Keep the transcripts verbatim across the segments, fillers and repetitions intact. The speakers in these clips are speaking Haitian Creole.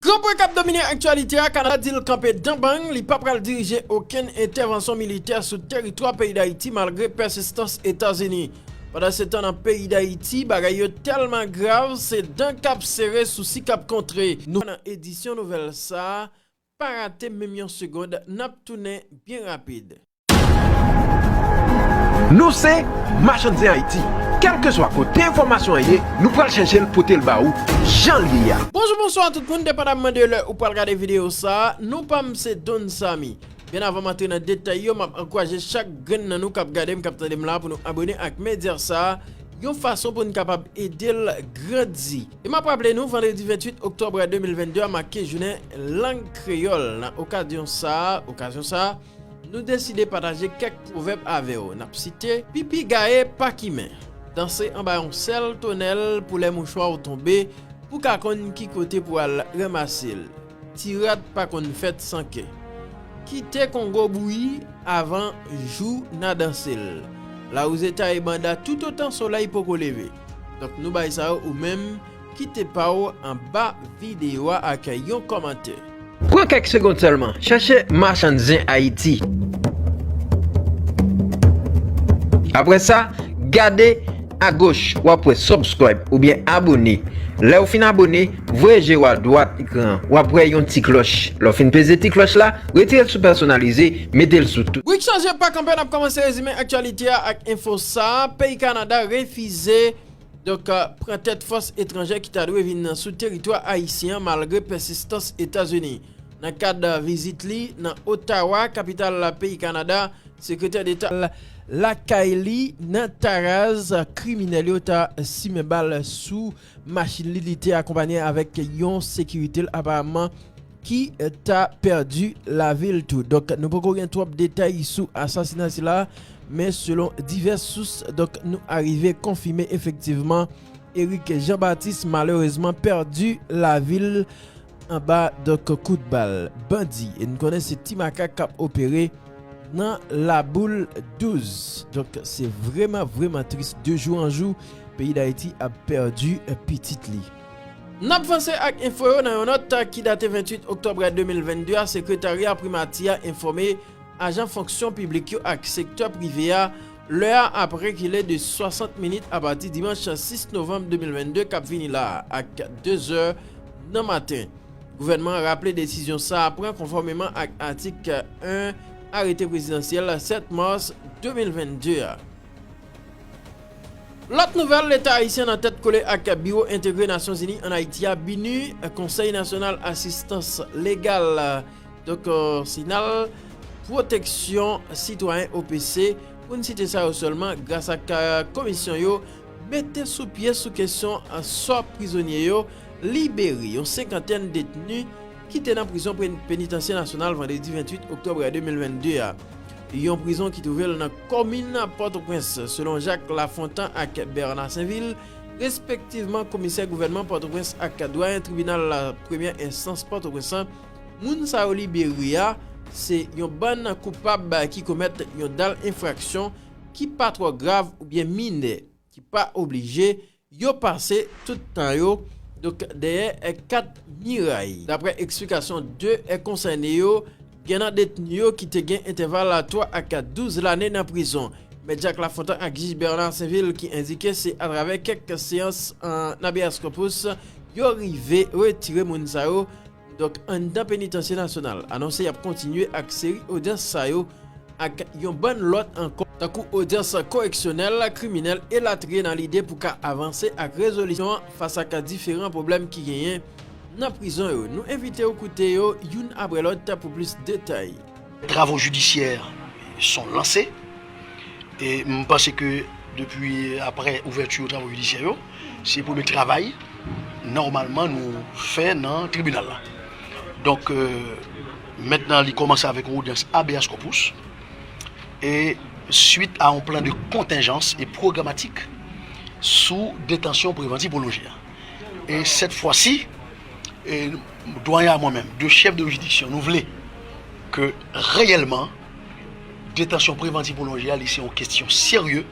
Gran pwen k ap domine aktyalite a, Kanada di l kanpe dan bang, li pa pral dirije okenn entèvansyon militè sou teritwa peyi Dayiti malgre pèsistans Etazini. Pandansetan, nan peyi Dayiti, bagay yo tèlman grav, se dan k ap sere, sousi k ap kontre. Nou nan edisyon nouvèl sa a, pa rate menm yon segond, n ap tounen byen rapid. Nou se Machann Zen Ayiti. Kèlkeswa kote enfòmasyon an ye, nou pral chèche l pote l ba ou jan l ye a. Bonjou, bonswa tout moun, depandaman de lè ou pral gade videyo sa a, non pa m se Don Samy. Byen avan m antre nan detay yo, m ap ankouraje chak grenn nan nou k ap gade m, k ap tande m la pou nou abòne ak medya sa a, yon fason pou n kapab ede l grandi. E m ap raple nou, vandredi venntuit oktòb de mil vennde a make jounen lang kreyòl. Nan okazyon sa a, okazyon sa a, nou deside pataje kèk pwovèb avè w. N ap site, pipi gaye pa kimen, danse anba yon sèl tonèl pou lè mouchwa w tonbe, pou ka konn ki kote pou al ranmase l. Ti rat pa konn fèt san kè. Kite Kongo bouyi avan jou n a danse l. Lawouze taye banda toutotan solèy poko leve. Donk nou bay sa yo ou menm, kite pa w anba videyo a ak yon kòmantè. Pran kèk segond sèlman, chèche Machann Zen Ayiti. Apre sa, gade agoch, w ap wè subscribe oubyen abòne. Lè w fin abòne, voye je w adwat ekran an, w ap wè yon ti klòch. Lè w fin peze ti klòch la, retire l sou pèsonalize, mete l sou tout. Bourik chanje pa kanpe, n ap kòmanse rezime aktyalite a ak enfo sa a. Peyi Kanada refize, donk, pran tèt fòs etranjè ki ta dwe vin sou teritwa ayisyen an malgre pèsistans Etazini. Nan kad vizit li nan Ottawa, kapital peyi Kanada, sekretè deta lakay li nan Taraz, kriminèl yo ta simen bal sou machin li, li te akonpanye avèk yon sekirite l, aparamman, ki ta pèdi lavi l tou. Donk, nou poko gen twòp detay sou asasina sila, men selon divès sous, donk, nou arive konfime efektivman Eric Jean Baptiste malerezman pèdi lavi l anba, donk, kout bal bandi. E n konnen se Ti Makak k ap opere nan Laboul douz. Donk, se vrèman, vrèman tris. De jou an jou, peyi Dayiti ap pèdi pitit li. N ap vanse ak enfo yo nan yon nòt ki date venntuit oktòb de mil vennde a. Sekretarya Primati a enfòme ajan fonksyon piblik yo ak sektè prive a, lè a ap rekile de swasant minit apati dimanch sis novanm de mil vennde k ap vini la a, ak de zè nan maten. Gouvènman an raple desizyon sa a pran konfòmeman ak atik en arete prezidansyèl sèt mas de mil vennde a. Lòt nouvèl, Leta ayisyen nan tèt kole ak Biwo Entegre Nasyonzini ann Ayiti a, BINUH, Konsèy Nasyonal Asistans Legal, donk, euh, Sinal, Pwoteksyon Sitwayen, O P C, pou n site sa yo sèlman, gras ak, euh, komisyon yo, mete sou pye sou kesyon, euh, sò prizonye yo libere, yon senkantèn detni ki te nan prizon pre-, Penitansye Nasyonal vandredi venntuit oktòb de mil vennde a. Yon prizon ki twouve l nan komin Pòtoprens, selon Jacques Lafontant ak Bernard Sainvil, respektivman komisè gouvènman Pòtoprens ak dwayen tribinal la premyè enstans Pòtoprens lan. Moun sa yo libere a, se yon bann koupab ki komèt yon dal enfraksyon ki pa twò grav oubyen minè, ki pa oblije yo pase tout tan yo, donk, dèyè, eh, kat miray. Daprè eksplikasyon de, eh, konsène yo, gen nan detni yo ki te gen entèval twa ak douz lane nan prizon. Mèt Jacques Lafontant ak jij Bernard Sainvil ki endike se atravè kèk seyans an habeas corpus yo rive retire moun sa yo, donk, anndan Penitansye Nasyonal. Anonse y ap kontinye ak seri odyans sa yo ak yon bann lòt ankò, tankou odyans koreksyonèl, kriminèl, elatriye, nan lide pou ka avanse ak rezolisyon an fas ak diferan pwoblèm ki genyen nan prizon yo. Nou envite w koute yo youn apre lòt pou plis detay. Travaux judiciaires sont lancés. E m panse ke depi apre ouvèti travaux judiciaires yo, se premye travay nòmalman nou fè nan tribinal la. Donk, euh, mentnan li kòmanse avèk yon odyans habeas corpus e suit a yon plan de kontenjans e pwogramatik sou detansyon prevantiv pwolonje a. E sèt fwa si, e, dwayen a mwen menm, de chèf de jiridiksyon, nou vle ke reyèlman detansyon prevantiv pwolonje a, li se yon kesyon serye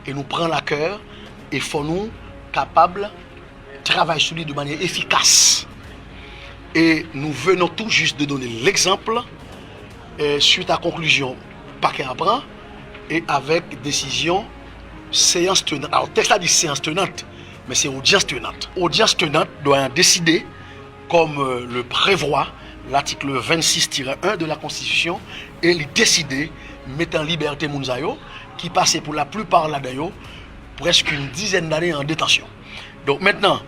e nou pran l a kè e fò nou kapab travay sou li de manyè efikas. Et nous venons tout juste de donner l'exemple, euh, suite à conclusion pakè a pran, et avec décision séance tenante. Alors, tèks la di séance tenante, men se audience tenante. Audience tenante, dwayen an deside, comme, euh, le prévoit l'article vingt-six tiret un de la Constitution, e li deside mete an libète moun sa yo, ki pase pour la plupart ladan yo presque une dizaine d'années en détention. Donc maintenant,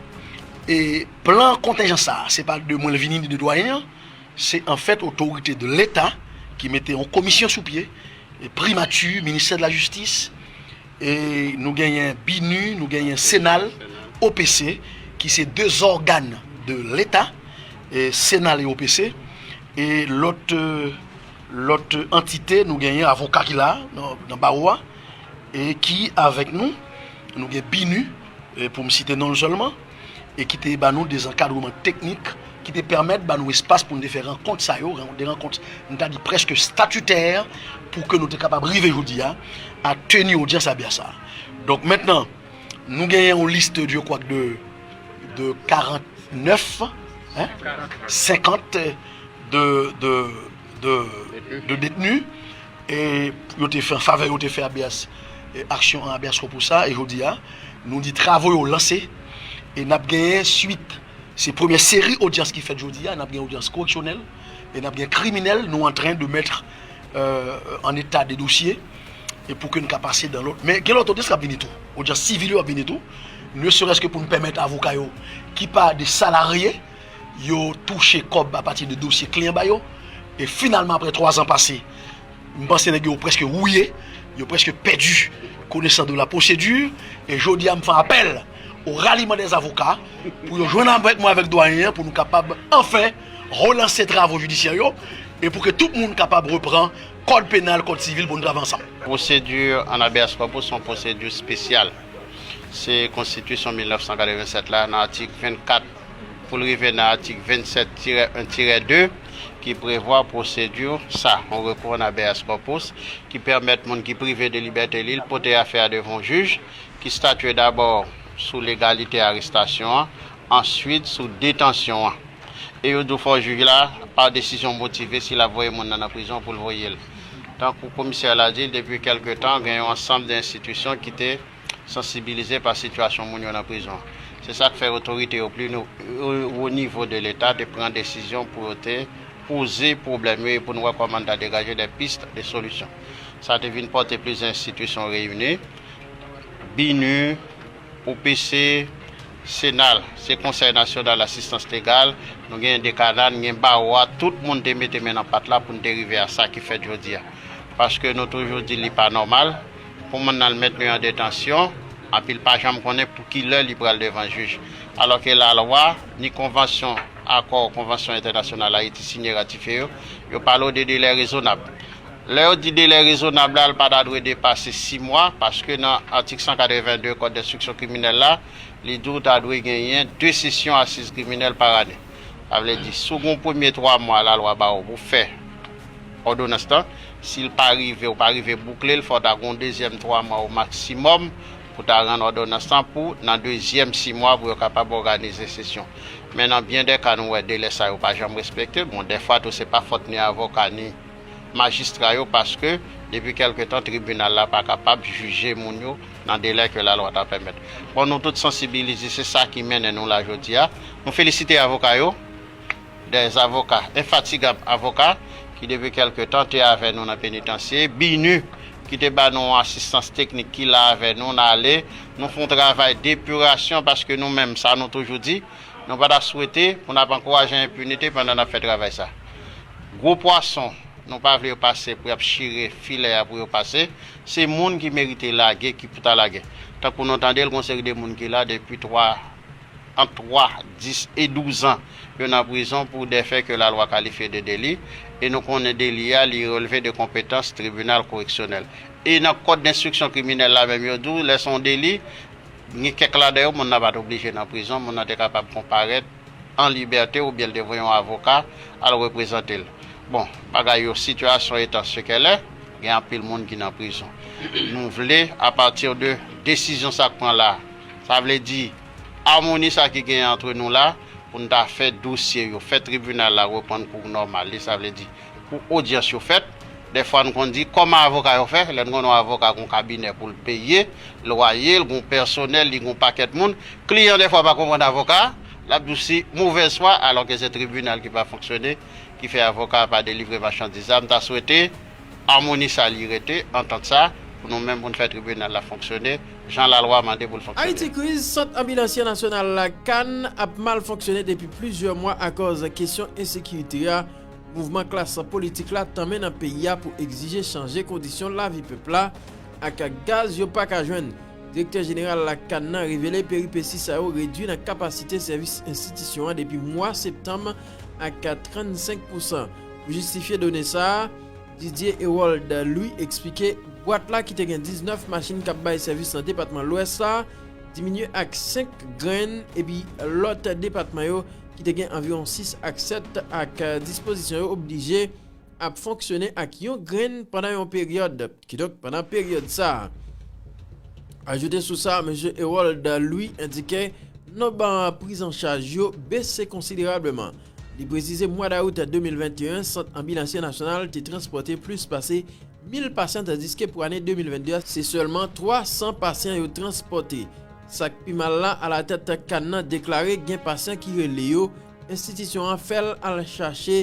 e plan kontenjan sa, se pa de mwen l vini ni de dwayen an, se anfèt otorite de Leta ki mete yon komisyon sou pye, e primati, ministè de la jistis, e nou genyen BINUH, nou genyen CENAL, OPC, ki se de zògàn de Leta, e CENAL e OPC, e lòt, euh, lòt antite, nou genyen avoka ki la nan, nan bawo a, e ki avèk nou, nou gen BINUH, e pou m site non l sèlman, e ki te ba nou de zankadreman teknik, ki te pèmèt ba nou espas pou n te fè rankont sa yo, de rankont, m ta di prèske statitè, pou ke nou te kapab rive jodi a, a teni odyans abya sa. Donk, mentnan, nou genyen yon lis, je crois, de, de karant nèf, hein, senkant de, de, de, de detni, e yo te fè, an favè yo te fè habeas, e aksyon an habeas corpus sa, e jodi a, nou di travo yo lanse, e n ap genyen swit. Se premyè seri odyans ki fèt jodi a, n ap gen odyans koreksyonèl, e n ap gen kriminèl, nou antren de mèt, euh, an eta de dosye, e pou ke n ka pase dan lòt. Men gen lòt odyans k ap vini tou. Odyans sivil yo ap vini tou, ne serait-ce que pou n pèmèt avoka yo, ki pa de salarye, yo touche kòb apati de dosye kliyan ba yo, e finalman, apre twa zan pase, m panse nèg yo prèske wouye, yo prèske pèdi connaissance de la procédure, e jodi a, m fè apèl au ralliement des avocats, pou yo jwenn avèk mwen, avèk dwayen an, pou nou kapab anfen relanse travo jidisyè yo, e pou ke tout moun kapab repran kòd penal, kòd sivil, pou nou travay ansanm. Pwosedi an habeas corpus se yon pwosedi espesyal. Se Konstitisyon mil nèf san katrevennsèt la, nan atik vennkat pou l rive nan atik vennsèt tirè en tirè de, ki prevwa pwosedi sa, yon rekou an habeas corpus, ki pèmèt moun ki prive de libète li, l pote afè a devan yon jij, ki statye dabò sou legalite arestasyon an, answit sou detansyon an. E yo di w fò jij la, pa desizyon motive, si l ap voye moun nan nan prizon, pou l voye l. Tankou komisè la di l, depi kèlke tan, gen yon ansanm de enstitisyon ki te sansibilize pa sitiyasyon moun yo nan prizon. Se sa k fè otorite yo pli nou, o, o nivo de Leta te pran desizyon pou yo te poze pwoblèm yo e pou n wè kòman n ta degaje de pist de solisyon. Sa te vin pòte plizyè enstitisyon reyini, BINUH, OPC, CENAL, se Konsèy Nasyonal Asistans Legal, nou gen dekana, n gen bawo a, tout moun te mete men nan pat la pou n te rive a sa ki fèt jodi a. Paske nou toujou di li pa nòmal pou moun nan al mentni an detansyon, anpi l pa janm konnen pou ki lè li pral devan jij. Alò ke lalwa, ni konvansyon, akò, konvansyon entènasyonal Ayiti sinye ratifye yo, yo pale w de delè rezonab. Lè yo di delè rezonab la, l pa ta dwe depase sis mwa, paske nan atik san katreven de Kòd enstriksyon kriminèl la, li di w ta dwe genyen de sesyon asiz kriminèl pa ane. Sa vle di, si w gen yon premye twa mwa lalwa ba w pou fè òdonans lan, si l pa rive, ou pa rive boukle l, fò w ta gen yon dezyèm twa mwa o maksimòm pou ta rann òdonans lan pou, nan dezyèm sis mwa, pou yo kapab òganize sesyon. Men nan byen de ka, nou wè delè sa yo pa janm respekte. Bon, dèfwa tou, se pa fòt ni avoka, ni majistra yo, paske depi kèlke tan, tribinal la pa kapab jije moun yo nan delè ke lalwa ta pèmèt. Bon, nou tout sansibilize, se sa ki mennen nou la jodi a. Nou felisite avoka yo, des avocats, infatigab avoka, ki depi kèlke tan te avè nou nan penitansye, BINUH, ki te ba nou yon asistans teknik, ki la avè nou, n ale, nou fè yon travay depirasyon, paske nou menm, sa nou toujou di, nou pa ta swete pou n ap ankouraje enpinite pandan n ap fè travay sa. Gwo pwason, nou pa vle yo pase pou y ap chire filè a pou yo pase. Se moun ki merite lage ki pou ta lage. Tankou nou tande l, gon seri de moun ki la depi twa, ant twa, dis e douz an, yo nan prizon pou de fè ke lalwa kalifye de deli. E nou konnen deli a, li relve de konpetans tribinal koreksyonèl. E nan kòd enstriksyon kriminèl la menm, yo di w, lè se yon deli, gen kèk ladan yo, moun nan pa t oblije nan prizon, moun nan te kapab konparèt an libète oubyen l te voye yon avoka al reprezante l. Bon, bagay yo, sitiyasyon etan se kèl è, gen anpil moun ki nan prizon. Nou vle, apati de desizyon sa k pran la, sa vle di, amoni sa ki genyen ant nou la, pou n ta fè dosye yo, fè tribinal la reprann kou nòmal li, sa vle di pou odyans yo fèt. Dèfwa nou konn di kòman avoka yo fè, lè n konn yon avoka gon kabinè pou l peye, lwaye l, gon pèsonèl, li gon pakèt moun. Kliyan dèfwa pa konprann avoka, l ap di w se movèz fwa, alòske se tribinal ki pa fonksyone, ki fè avoka a pa delivre machandiz la. M ta swete amoni sa li rete, antant sa, pou nou menm pou n fè tribinal la fonksyone jan lalwa mande pou l fonksyone. Ayiti Kriz, Sant Anbilansye Nasyonal la, kann, ap mal fonksyone depi plizyè mwa akòz kesyon ensekirite a. Mouvman klas politik la tanmen nan peyi a pou egzije chanje kondisyon lavi pèp la ak gaz yo pa ka jwenn. Direktè jeneral la kann nan revele peripesi sa yo redui nan kapasite sèvis enstitisyon an depi mwa septanm ak trannsenk pousan. Pou jistifye done sa a, Didier Herold Louis eksplike bwat la ki te gen diznèf machin k ap bay sèvis nan depatman Lwès la diminye ak senk grenn, epi lòt depatman yo ki te gen anviwon sis ak sèt ak dispozisyon yo oblije ap fonksyone ak yon grenn pandan yon peryòd. Kidonk, pandan peryòd sa a, ajoute sou sa, mesye Herold Louis endike nonb prizanchaj yo bese konsiderableman. Li presize mwa dawout de mil venteyen, Sant Anbilansye Nasyonal te transpòte plis pase mil pasyan, tandiske pou ane de mil vennde a, se sèlman twa san pasyan yo transpòte. Sa k pi mal la, alatèt kann nan deklare gen pasyan ki rele yo, enstitisyon an fè l al chache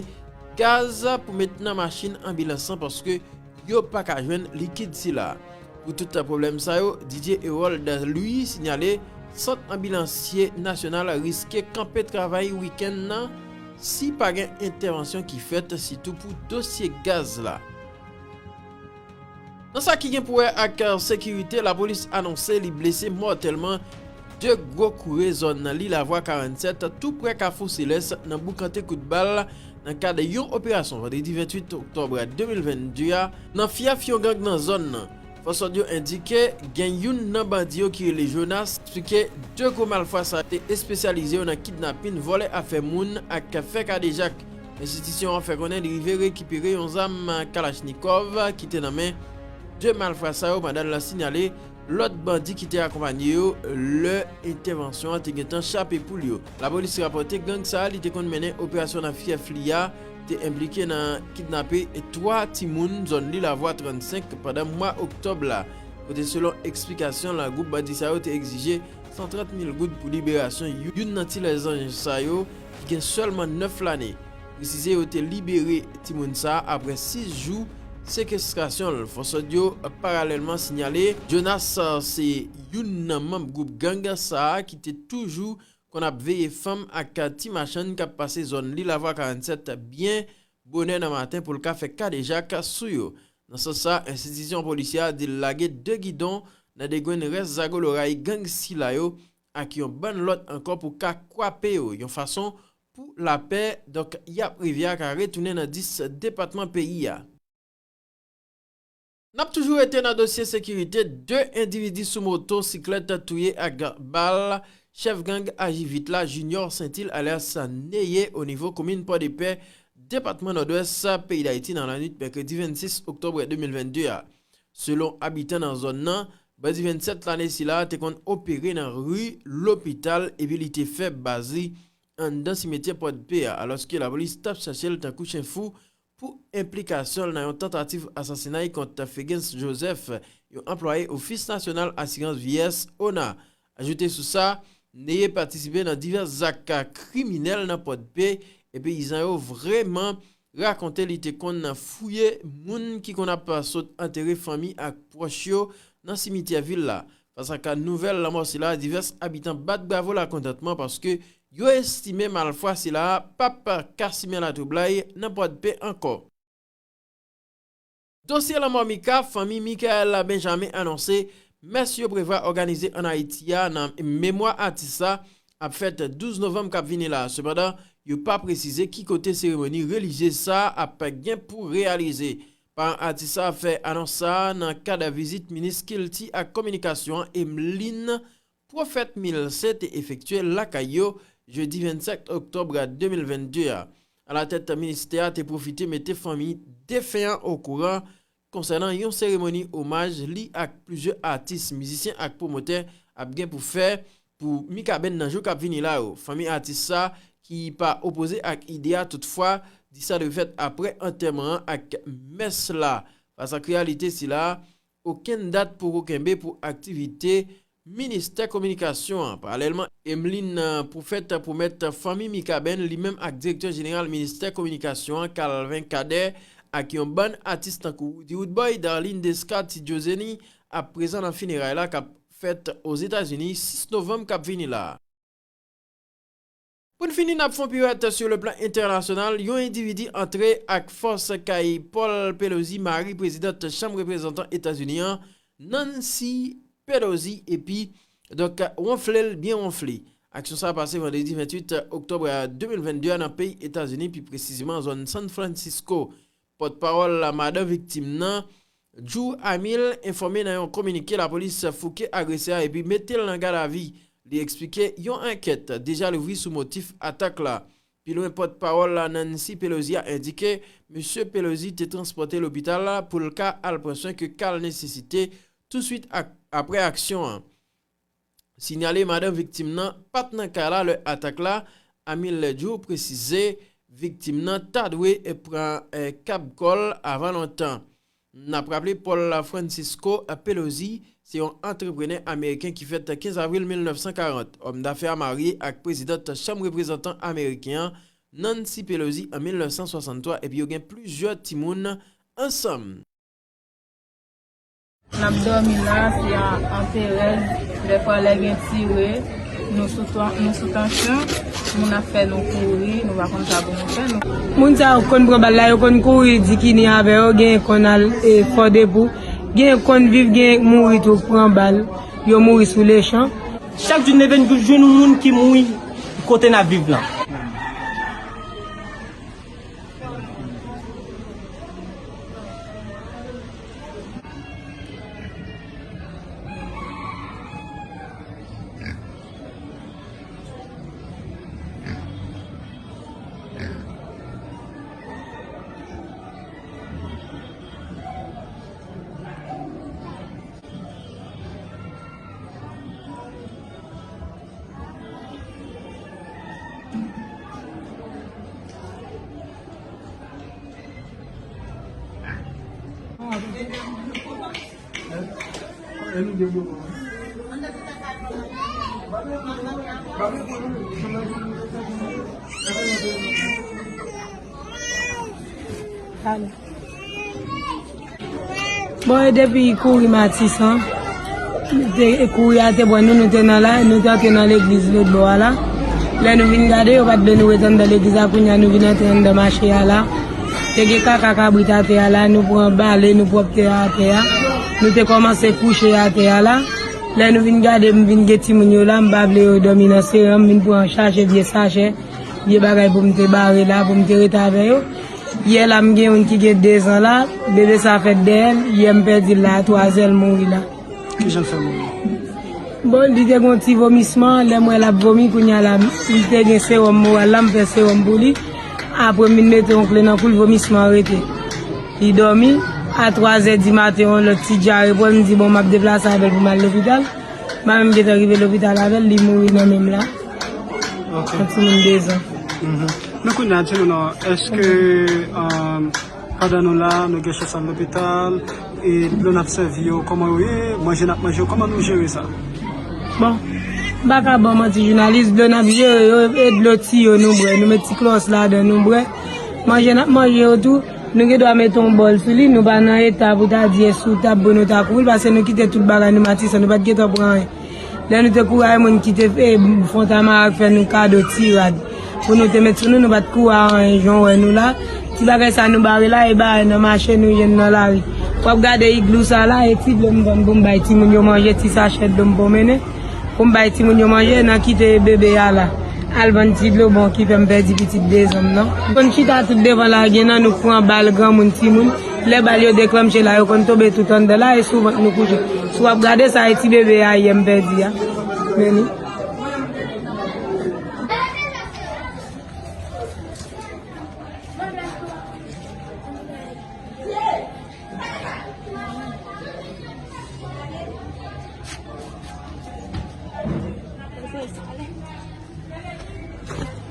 gaz pou met nan machin anbilans lan paske yo pa ka jwenn likid sila. Pou tout pwoblèm sa yo, Didier Herold Louis sinyale Sant Anbilansye Nasyonal riske kanpe travay wikenn nan si pa gen entèvansyon ki fèt, sitou pou dosye gaz la. Nan sa ki gen pou wè ak sekirite, lapolis anonse li blese mòtèlman de gwo koure zòn Lilavwa karannsèt, tou prè Kafou Selès, nan boukante kout bal nan kad yon operasyon vandredi venntuit oktòb de mil vennde a nan fyèf yon gang nan zòn nan. Fòs lòd yo endike gen youn nan bandi yo ki rele Jonas, eksplike de gwo malfwa sa te espesyalize yo nan kidnapin, vòlè afè moun ak fè kadejak. Enstitisyon an fè konnen li rive rekipere yon zam kalachnikòv ki te nan men de malfwa sa yo pandan l sinyale lòt bandi ki te akonpanye yo lè entèvansyon an te gentan chape poul yo. Lapolis rapòte gang sa a li te konn mennen operasyon nan fyèf li a te enplike nan kidnape twa timoun zòn Lilavwa trannsenk pandan mwa oktòb la, kote selon eksplikasyon la, gwoup bandi sa yo te egzije san trant mil goud pou liberasyon youn nan ti lèzanj sa yo ki gen sèlman nèf lane. Presize yo te libere timoun sa a apre sis jou sekestrasyon l. Fòs lòd yo paralèlman sinyale Jonas se youn nan manm gwoup gang sa a ki te toujou konn ap veye fanm ak ti machann k ap pase zòn Lilavwa karannsèt byen bonè nan maten pou l ka fè kadejak sou yo. Nan sans sa, enstitisyon polisyè a di l lage de gidon nan degrenn rès zagoloray gang sila yo ak yon bann lòt ankò pou ka kwape yo yon fason pou lapè, donk, Y A P Rivyè a ka retounen nan dis depatman peyi a. N ap toujou rete nan dosye sekirite, de endividi sou moto siklèt touye ak bal chèf gang Aji Vit la, Junior Sentil alyas Neye, o nivo komin Pòdepè, depatman Nòdwès, peyi Dayiti, nan lannwit mèkredi vennsis oktòb de mil vennde a. Selon abitan nan zòn nan, bandi vennsèt lane sila a te konn opere nan ri Lopital epi li te fè baz li anndan simetyè Pòdpè a, alòske lapolis t ap chache l tankou chen fou pou enplikasyon l nan yon tantativ asasinay kont Fegens Joseph, yon anplwaye Ofis Nasyonal Asirans Vyeyès, ona. Ajoute sou sa, Neye patisipe nan divès zak kriminèl nan Pòdpè, e peyizan yo vrèman rakonte li te konn fouye moun ki konn ap sot antere fanmi ak pwòch yo nan simityè vil la. Fas ak nouvèl lanmò sila, divès abitan bat bravo lakontantman paske yo estime malfwa sila a p ap ka simen latwoublay nan Pòdpè ankò. Dosye lanmò Mika, fanmi Michael Benjamin anonse mès yo prevwa òganize ann Ayiti a nan memwa atis la ap fèt douz novanm k ap vini la. Sepandan, yo pa presize ki kote seremoni relijyez sa a ap gen pou reyalize. Paran atis la fè anons sa a nan kad vizit minis kilti ak kominikasyon an, Emeline Prophète Milcé, te efektye lakay yo jedi vennsenk oktòb de mil vennde a. Alatèt ministè a te pwofite mete fanmi defen an okouran konsènan yon seremoni omaj li ak plizyè atis, mizisyen ak pwomotè ap gen pou fè pou Mikaben nan jou k ap vini la yo. Fanmi atis sa ki pa opoze ak ide a, toutfwa, di sa dwe fèt apre antèman an ak mès la. Fas ak reyalite sila, okenn dat poko kenbe pou aktivite Ministè Kominikasyon an. Paralèlman, Emeline Prophète pwomèt fanmi Mikaben, li menm ak Direktè Jeneral Ministè Kominikasyon an, Calvin Cadet, ak yon bann atis tankou Roody Roodboy, Darline Desca, Ti Djo Zenny, ap prezan nan fineray la k ap fèt Ozetazini sis novanm k ap vini la. Pou n fini, n ap fè yon piwèt sou le plan entènasyonal. Yon endividi antre ak fòs kay Paul Pelosi, mari prezidant Chanm Reprezantan Etazini an, Nancy Pelosi, epi, donk, wonfle l byen wonfle. Aksyon sa a pase vandredi venntuit oktòb de mil vennde a nan peyi Etazini, pi presizeman zòn San Francisco. Pòtpawòl madan viktim nan, Drew Hamill, enfòme nan yon kominike lapolis fouke agresè a epi mete l nan gadavi. Li eksplike yon ankèt deja louvri sou motif atak la. Pi lwen, pòtpawòl la, Nancy Pelosi a endike, Mesye Pelosi te transpòte lopital la pou l ka al pran swen ke ka l nesesite touswit ak, apre aksyon an. Sinyale, madan viktim nan pa t nan kay la lè atak la. Hamill Drew presize viktim nan ta dwe pran, eh, kab kò l avan lontan. N ap raple, Paul Francisco Pelosi se yon antreprenè ameriken ki fèt kenz avril mil nèf san karant. Òm dafè a marye ak prezidant Chanm Reprezantan ameriken an, Nancy Pelosi, an mil nèf san swasanntwa, epi yo gen plizyè timoun ansanm. N ap dòmi la, se a, an perèz. Dèfwa, lè gen tire, nou sou tan-, nou sou tansyon, moun ap fè nou kouri, nou pa konn sa pou nou fè. Nou... Moun sa yo konn pran bal la, yo konn kouri, di ki ni avè yo, gen konn al, e, Fòdepou, gen konn viv, gen mouri tou, pran bal, yo mouri sou lechan. Chak jou n leve, n jwenn yon moun ki mouri kote n ap viv lan. Bon, e depi kouri Matisan, te, e kouri a te pran nou, nou te nan la, nou te antre nan legliz lòt bò a la. Lè nou vin gade, yo pa t vle nou ret anndan legliz la, kounye a nou vin antre anndan mache a la. Te gen kaka kabrit atè a la, nou pran bale, nou pwòpte a atè a. Nou te kòmanse kouche atè a la. Lè nou vin gade, m vin gen timoun yo la, m pa vle yo dòmi nan seren, m vin pran chache vye sachè, vye bagay pou m te bare la, pou m te rete avè yo. Yè la, m gen youn ki gen dezan la, bebe sa fèt dèyè l, yè m pèdi l la, a twazè l mouri la. Kijan l fè mouri? Bon, li te gen yon ti vomisman, lè m wè l ap vomi, kounye a la, li te gen sewòm moral la, m fè sewòm pou li. Apre, m vin mete yon kle nan kou l, vomisman an rete. Li dòmi, a twazè di maten, yon lòt ti dyare pran l, m di, bon, m ap deplase avè l pou m al lopital. M pa menm gentan rive lopital avè l, li mouri nan men m la. Ok. Yon timoun dezan. Mhm. Men kounye a, di nou non, èske, um, pandan nou la, nou gen chans al lopital, e dlo n ap sèvi yo, kòman yo ye, manje n ap manje yo, kòman nou jere sa? Bon, m pa ka ba w manti, jounalis, dlo n ap jere yo, e dlo tiyo nou bwè, nou met ti klòs ladan nou bwè. Manje n ap manje yo tou, nou gen dwa mete yon bòl sou li, nou pa nan eta pou ta di e sou tab pou nou ta kouvri l, paske nou kite tout bagay nou Matisan, nou pa t gentan pran anyen. Lè nou te kouri a, e moun ki te, e, Fontamara k fè nou kado ti rad pou nou te met sou nou, nou pa t kouri a anyen, jan w wè nou la. Ti bagay sa nou bare la, e bare nan mache nou jwenn nan lari. W ap gade iglou sa la, e ti dlo m vann pou m bay timoun yo manje, ti sachè dlo m pwomennen pou m bay timoun yo manje, nan kite bebe a la. Al vann ti dlo bon ki fè m pèdi pitit dezan m nan. Konn chita tout devan la, gen nan nou pran bal granmoun timoun. Lè bal yo deklanche la, yo konn tonbe tout anndan la, e sou vant nou kouche. Si w ap gade sa, e ti bebe a yè m pèdi a. Men li.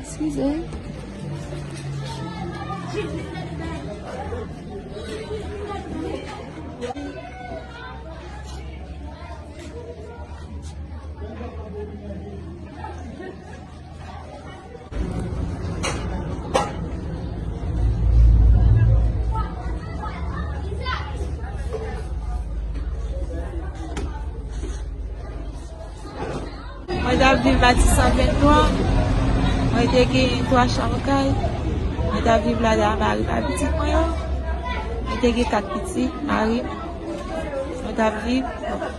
Eskize. Mwen t ap viv Matisan venntwa. Mwen te gen twa chanm kay. Mwen t ap viv ladan mari m ak pitit mwen yo. Mwen te gen kat pitit, mari m. Nou t ap viv,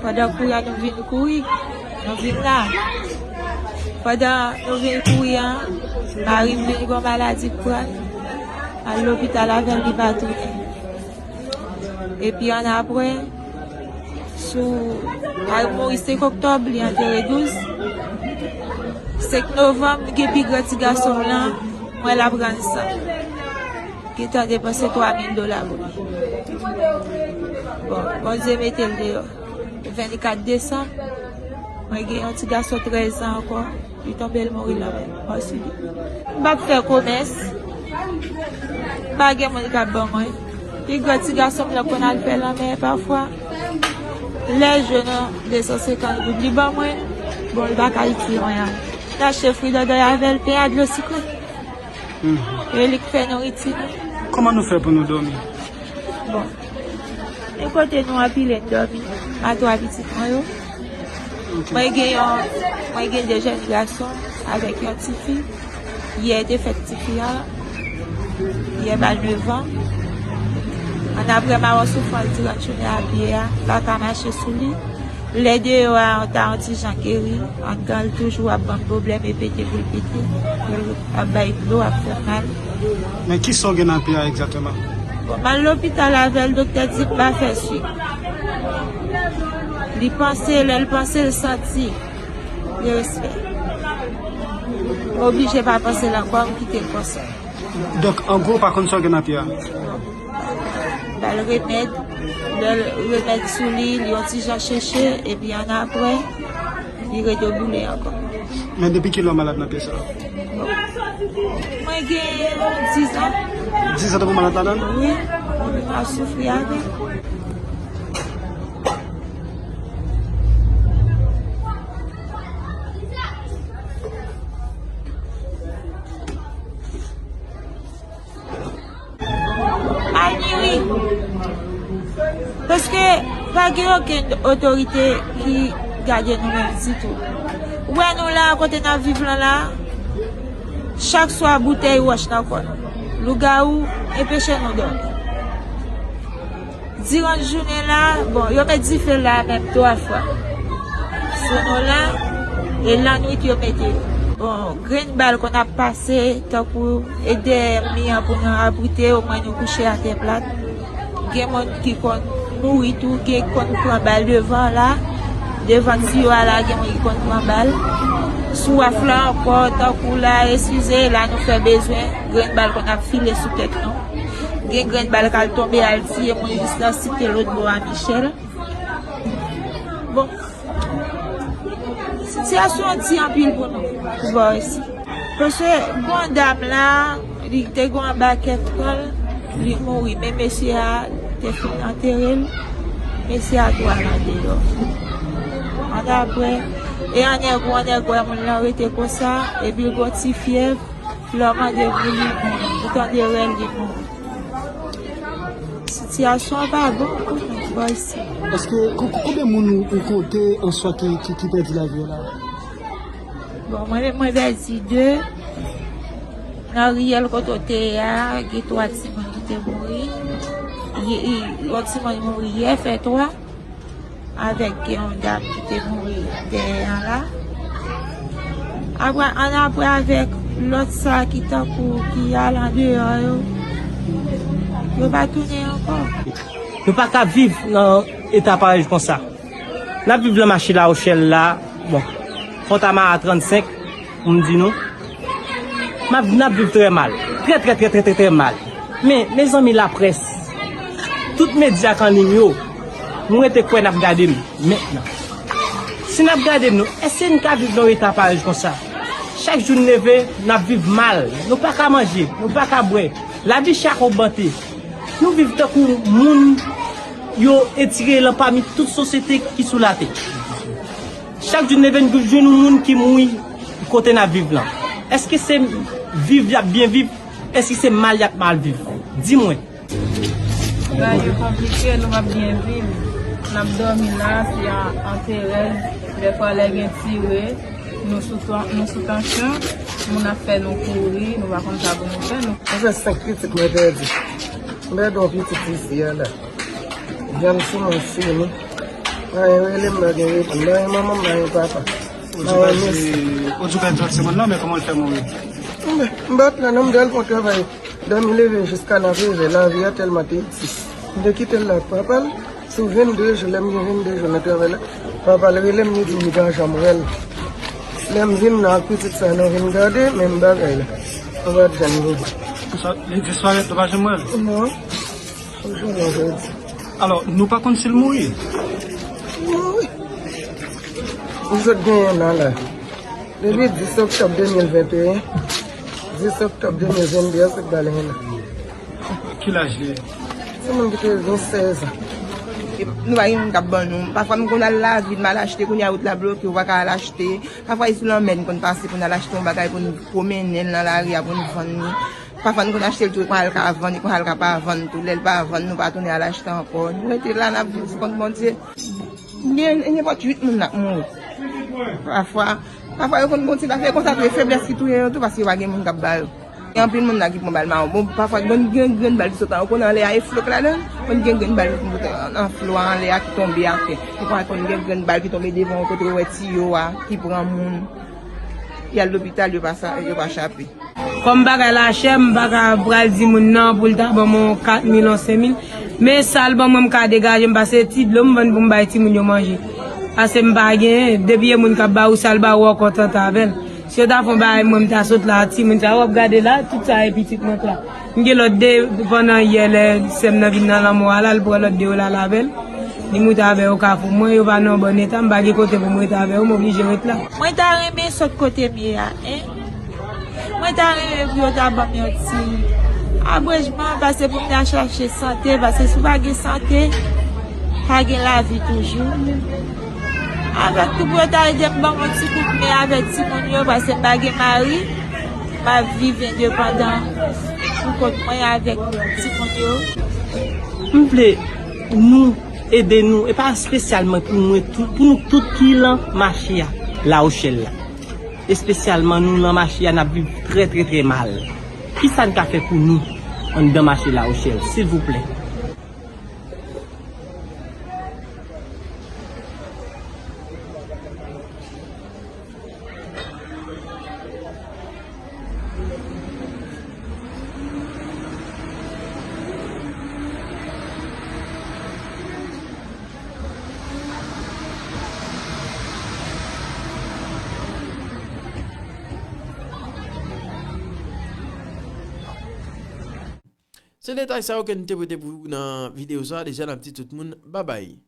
pandan kouri a nou vin kouri, nou vin la. Pandan nou vin kouri an, mari m vin gen yon maladi k pran l, al lopital avè l, li pa tounen. Epi annapre, sou, mari m mouri senk oktòb, li antere douz. Senk novanm, gen pi gran ti gason m lan, mwen l ap rann san. Gentan depanse twa mil dola pou li. Bon, Bondye mete l deyò. Vennkat desanm, mwen gen yon ti gason trèz an ankò, li tonbe, l mouri lanmè, mò sibi. M p ap fè komès, m pa gen moun k ap ban mwen. Pi gran ti gason m nan konn al fè lanmè pafwa. Lè je nan de san senkant goud li ban mwen, bon, l pa ka itil mwen an. M achte fri dòdòy avè l, pen a, dlo sikre. Mhm. E li k fè nouriti nou. Kòman nou fè pou nou dòmi? Bon. E kote nou anpile n dòmi. M a twa pitit mwen yo. Ok. Mwen gen yon, mwen gen de jèn gason avèk yon tifi. Yè te fèt tifi a. Yè ba l nevan. Annapre m a wè soufrans diran jounen a pye a. M pa ka mache sou li. Lè deyò a, an ta yon ti jan geri, anndan l toujou ap ban m pwoblèm e pete pou l pete. Pou l ap bay dlo, ap fè m mal. Men kisa w gen nan pye a egzakteman? Bon, m al lopital avè l, doktè di m pa fè swit. Li panse, lè l panse, l santi. Gen respè. M oblije pa panse l ankò, m kite l konsa. Donk, an gwo, w pa konn sa w gen nan pye a? Ba l remèd, lè l remèd sou li, li yon ti jan cheche, epi annapre, li redeboule ankò. Men depi kilè w malad nan pye sa a? Bon. Mwen gen dis an. Dis an depi w malad ladan l? Wi, m ap soufri avè l. Al miri. Paske pa gen okenn otorite ki gade nou menm ditou. Ou wè nou la, kote n ap viv lan la, chak swa boutèy wòch nan kò n. Lougawou enpeche nou dòmi. Diran jounen la, bon, yo met dife la menm twa fwa sou nou la, e lannwit yo mete yo. Bon, grenn bal konn ap pase, tankou e dèyè mi an pou nou abrite, omwen nou kouche atè plat. Gen moun ki konn mouri tou, gen konn pran bal devan la, devan tiyo a la, gen moun ki konn pran bal. Sou waf la ankò, tankou la, eskize, la nou fè bezwen, grenn bal konn ap file sou tèt nou. Gen grenn bal k al tonbe al tiye moun jis nan site lòt bò a Michèl. Bon, sitiyasyon an di anpil pou nou, pou bò isi. Paske gon dam la, li te gon anba kèk pran l, li mouri. Men mesye a te fin antere l, mesye a tou al andeyò. Annapre, e an nèg ou an nèg wè moun lan rete konsa, epi l gon ti fyèv, lè w mande pou li, ou tande rèl li mouri. Sitiyasyon an pa bon pou nou bò isi. Èske, ko-, ko-, konbyen moun ou, ou konte an swa ki, ki, ki pèdi lavi yo la? Bon, mwen menm, mwen pèdi de. Nan riyèl kote w te ye a, gen twa timoun ki te mouri. Ye, e, yon timoun mouri yè, fè twa. Avèk gen yon dam ki te mouri dèyè an la. Apre, annapre avèk lòt sa ki tankou ki al andeyò yo, yo pa tounen ankò. Nou pa ka viv nan eta parèy konsa. N ap viv nan mache Lawochèl la, bon, Fòtamara trannsenk, pou m di nou. M ap, n ap viv trè mal. Trè, trè, trè, trè, trè, trè mal. Men, mezanmi, laprès, tout medya k an liy yo, nou rete kwè n ap gade m mentnan. Si n ap gade m, nou, èske n ka viv nan yon eta parèy konsa? Chak jou n leve, n ap viv mal. Nou pa ka manje, nou pa ka bwè. Lavi chè a ogmante. Nou viv tankou moun yo etire lan pami tout sosyete ki sou latè. Chak jou n leve, n jwenn yon moun ki mouri kote n ap viv lan. Èske se viv y ap byen viv? Èske se mal y ap mal viv? Di mwen. Bagay yo konplike, nou p ap byen viv. N ap dòmi la, se an, an terè. Dèfwa lè gen tire, nou sou tan-, nou sou tansyon, moun ap fè nou kouri, nou pa konn sa pou nou fè. Nou Mwen fè senk pitit mwen pèdi. Mwen pèdi yon pitit isi a la. Vyann sou mwen fini. Mwen rele m pa gen reponn. Mwen manman, mwen papa. Ou di w pa di, ou di w pèdi lòt semèn nan, men kòman l fè mouri? M pa t la non, m t al fè yon travay. Dòmi leve jiska n ap leve, lavi a tèlman te di. M te kite l la ak papa l, sou vennde jou, lè m gen vennde jou nan travay la, papa l rele m, li di m li pa janm wè l. Lè m vin nan ak pitit sa, nou vin gade, menm bagay la. Nou pa t janm vini. Sa, li disparèt, nou pa janm wè l? Non. Yon jou nou pèdi. Alò, nou pa konn si l mouri? Mouri. Li sot genyen nan la. Depi dis oktòb de mil venteyen, dis oktòb de mil vennde a, se bal henn an. Ki laj li ye? Se moun ki te gen sèz an. E nou pa gen moun k ap ban nou. Pafwa, nou konn al lavil, m al achte, kounye a wout la bloke, ou pa ka al achte. Pafwa, e sou lanmè n konn pase pou n al achte yon bagay pou n pwomennen l nan lari a, pou n vann li. Pafwa, n konn achte l tou, e konn al ka vann, e konn al ka pa vann tou. Lè l pa vann, nou pa tounen al achte ankò. Nou rete la, n ap viv sou kont Bondye. Gen nenpòt uit moun l ap mouri. Pafwa, pafwa yo konn gon ti zafè konsa tou, e feblès ki touye yo tou, paske yo pa gen moun k ap ba yo. Gen anpil moun la ki pran bal mawon. Bon, pafwa, bon, gen grenn bal ki sot an, ou konn anlè a, e flo k ladan l. Bon, gen grenn bal ki sot an, an flo a anlè a ki tonbe atè. Ou pa konn gen grenn bal ki tonbe devan w kote ou wè tiyo a, ki pran moun. Y al lopital, yo pa sa, yo pa chape. Kòm bagay la chè, m pa ka pral di moun nan pou l ta ban mwen yon kat mil, yon senk mil. Men sa l ban mwen, m ka degaje m, paske ti dlo m vann pou m bay timoun yo manje. Paske m pa genyen, depi e moun k ap ba ou, sa l ba ou, ou kontante avè l. Si yo ta fè yon bagay, mwen, m ta sot la, timoun sa yo w ap gade la, tout sa e pitit mwen k la. M gen lòt de pandan yè, lè sè m nan vin nan lanmò a la, l pran lòt de yo l al avè l. Li moute avè yo kafou. Mwen, yo pa nan yon bòn eta, m pa gen kote pou m rete avè yo, m oblije ret la. Mwen ta renmen sot kote m ye a, en. Mwen ta renmen pou yo ta ban m yon ti abrejman, paske pou m ta chache sante, paske si w pa gen sante, pa gen lavi toujou. Avèk tou pou yo ta ede m ban m yon ti kout men avèk timoun yo, paske m pa gen mari, m ap viv endepandan pou kont mwen avèk timoun yo. M vle nou ede nou, e pa espesyalman pou mwen, tou, pou nou tout ki lan mache a, Lawochèl la. Espesyalman nou lan mache a, n ap viv trè, trè, trè mal. Kisa n ka fè pou nou anndan mache Lawochèl, silvouplè? Se detay sa yo ke n te pote pou ou nan videyo sa a. Deja, n ap di tout moun babay.